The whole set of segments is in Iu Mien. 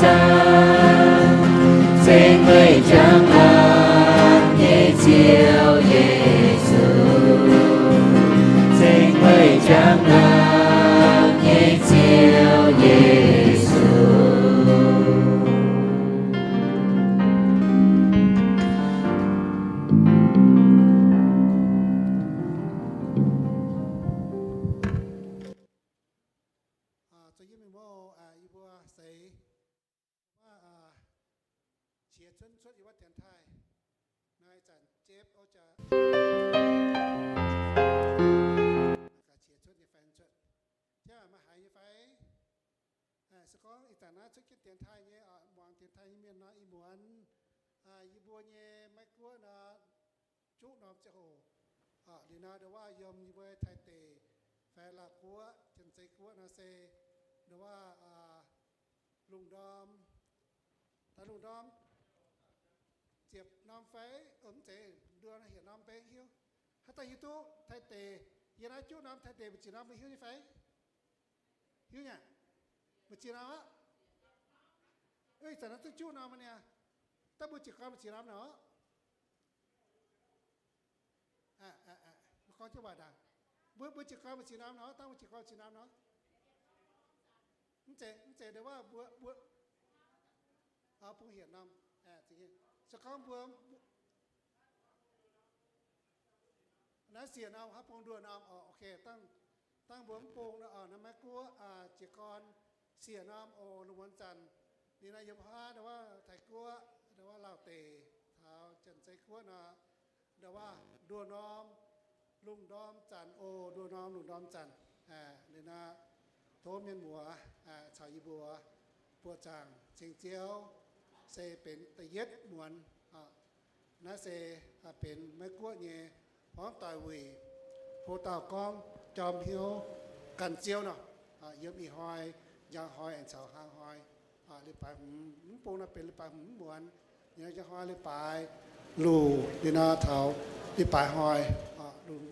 zaangc, ceng meih njang laangc nyei Ziouv Yesu, ceng meih njang laangc nyei Ziouv Yesu. Zoux yie mienh mbuo, yie mbuo seix wuov qiex cunv cuotv yie wuov dienx taaih. Naaiv zanc jepv o jaax, qiex cuotv nyei fai cuotv, jepv maaih haiz nyei fai? Se gorngv ih zanc naaiv cuotv jienv dienx taaih nyei, muangx dienx taaih nyei mienh nor, ih muonz yie mbuo nyei Meiv Guoqv nor, juqv norm ziangh hoc, liuz nor ndo wuov yiem yie mbuo Taiv deic fai Laauh Guoqv, Janx-Zei Guoqv nor se ndo wuov lungh ndorm, daaih lungh ndorm ziepc norm fai, mv zeiz, nduov naaiv hietc norm mbei hiuv. Haaix dauh hiuv duqv Taiv deic, yie naaiv juqv norm Taiv deic mbu'ziex norm mbuo hiuv nyei fai? Hiuv nyei aqv. Mbu'ziex norm aqv. Ih zanc naaiv duqv juqv norm niaa. Daaih mbuo jiez gorn mbu'ziex norm nor? Gorngv jienv waac ndaangc. Mbuo, mbuo jiez gorn mbu'ziex norm nor? Dangh mbuo jiez gorn mbu'ziex norm nor? Mv zeiz, mv zeiz ndo wuov mbuo, mbuo bung hietc norm. Se gorngv mbuo naaiv siec norm, haaix bung nduov norm, ok, dangh mbuo mv bung naaiv Meiv Guoqv jiez gorn siec norm oc, lungh muonz zanc. Ninh naaiv yiem haav ndo wuov Taiv Guoqv, ndo wuov Laauh deic, taux Janx-Zei Guoqv nor, ndo wuov nduov norm lungh ndorm zanc oc, nduov norm lungh ndorm zanc. Liuz nor, tov mienh muoz caux yie mbuo buoqc zaangc ceng Ziouv, se benx da'yietv muonz. Naaiv se benx Meiv Guoqv nyei hmuangv doic wuic, hlo dauh gorngv jorm hnyouv ganh Ziouv nor, yiem ih hnoi, njang hnoi aengx caux hlaang hnoi, leiz-baaix hmz, mv bung nor benx leiz-baaix hmz muonz, njang hnoi leiz-baaix luc, liuz nor taux leiz-baaix hnoi, lungh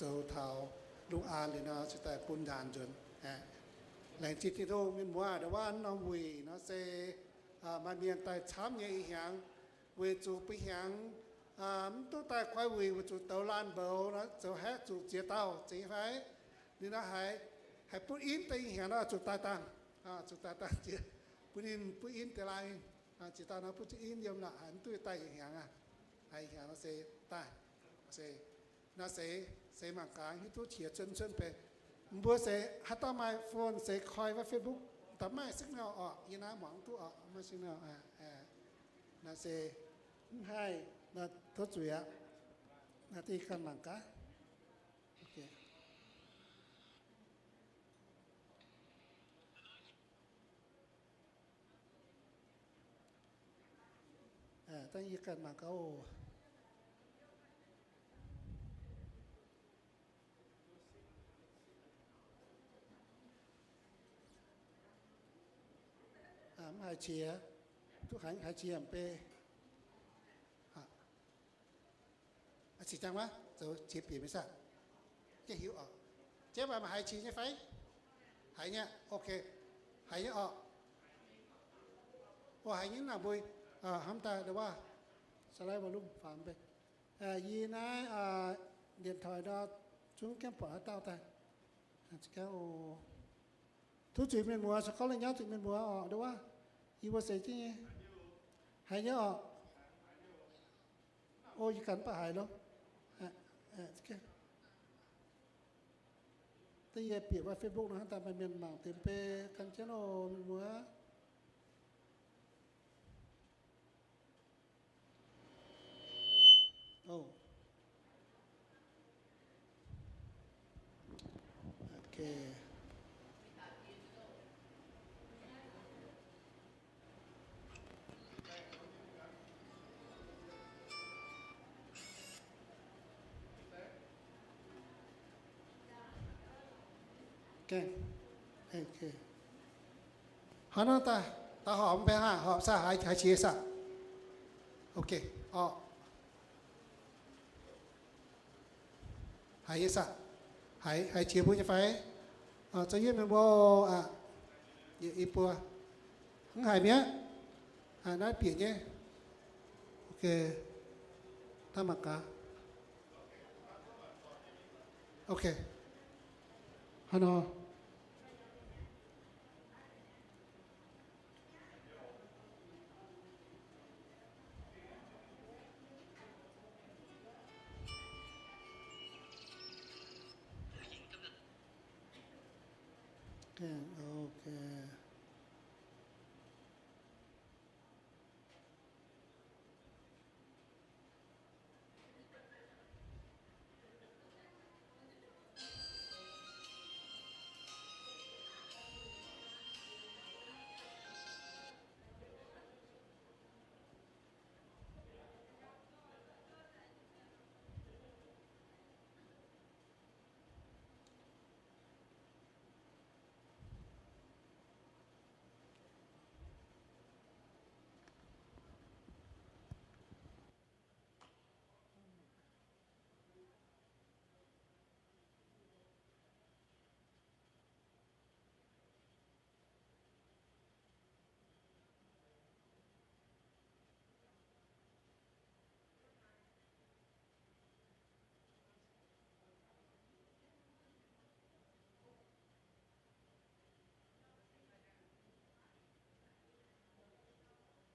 zoux taux lungh aan liuz nor cingx daaih bun nzaanx nzuonx. Laengz zingh Tin-Hungh. Mienh muoz, ndo wuov norm wuic nor se maaih mienh daaih camv nyei ih hnyangx, weic zuqc bun hnyangx mv duqv daaih koi wuic, weic zuqc douz laanh mboux nor, zoux haeqv zuqc ziex dauh, zeiz nyei fai? Ninh nor haiz, haiz butv in deix ih hnyangx nor zuqc daaih dangh, zuqc daaih dangh jiex, bun ninh butv in deix laanh, ziex dauh nor butv in yiem nor, haiz mv duqv daaih ih hnyangx aqv. Haiz ih hnyangx nor se daaih, se nor seix, seix mangc gaax hiuv duqv qiex cuotv cuotv beiv. Mbuo seix haaix dauh maaih phone seix koi wuov Facebook, da'maaih signal orqc, yie naaiv muangx duqv orqc, maaih signal. Naaiv se mv haih, tov zuiz aqv. Naaiv deix ganh mangc gaax. Dangh yie ganh mangc gaax oc. Mv haiz qiex, duqv haiz, haiz qiex mv bei. Aa, qiex jangx wuov, zoux qiex bieqc mingh saah? Jienv hiuv oc. Jienv maaih haiz qiex nyei fai? Haiz nyei, ok. Haiz nyei oc. O, haiz nyei nangc mbui, hnamv daaih ndo wuov, sa lai volume faaux mv bei. Yie naaiv điện thoại nor, zungv gaengh buatc haaix dauh daaih. Tov zuiz mienh muoz, se gorngv la'nyauv zuqc mienh muoz oc, ndo wuov, yie mbuo seix jienv nyei. Haiz nyei oc. O, yie ganh mv baac haiz loh. Da'yie bieqc wuov Facebook nor, hnangv daaih maaih mienh mangc deix mv bei gan jienv oc, mienh muoz. Hnangv naaiv daaih, daaih horpc mv bei hnangv, horpc saah, haiz qiex saah? Ok, orqc. Haiz nyei saah? Haiz, haiz qiex mbuo nyei fai? Zoux yie mienh mbuo aqv, i buo. Mv haiz mi'aqv. Naaiv bieqc nyei. Ok. Daaih mangc gaax. Ok. Hnangv nor. Ok.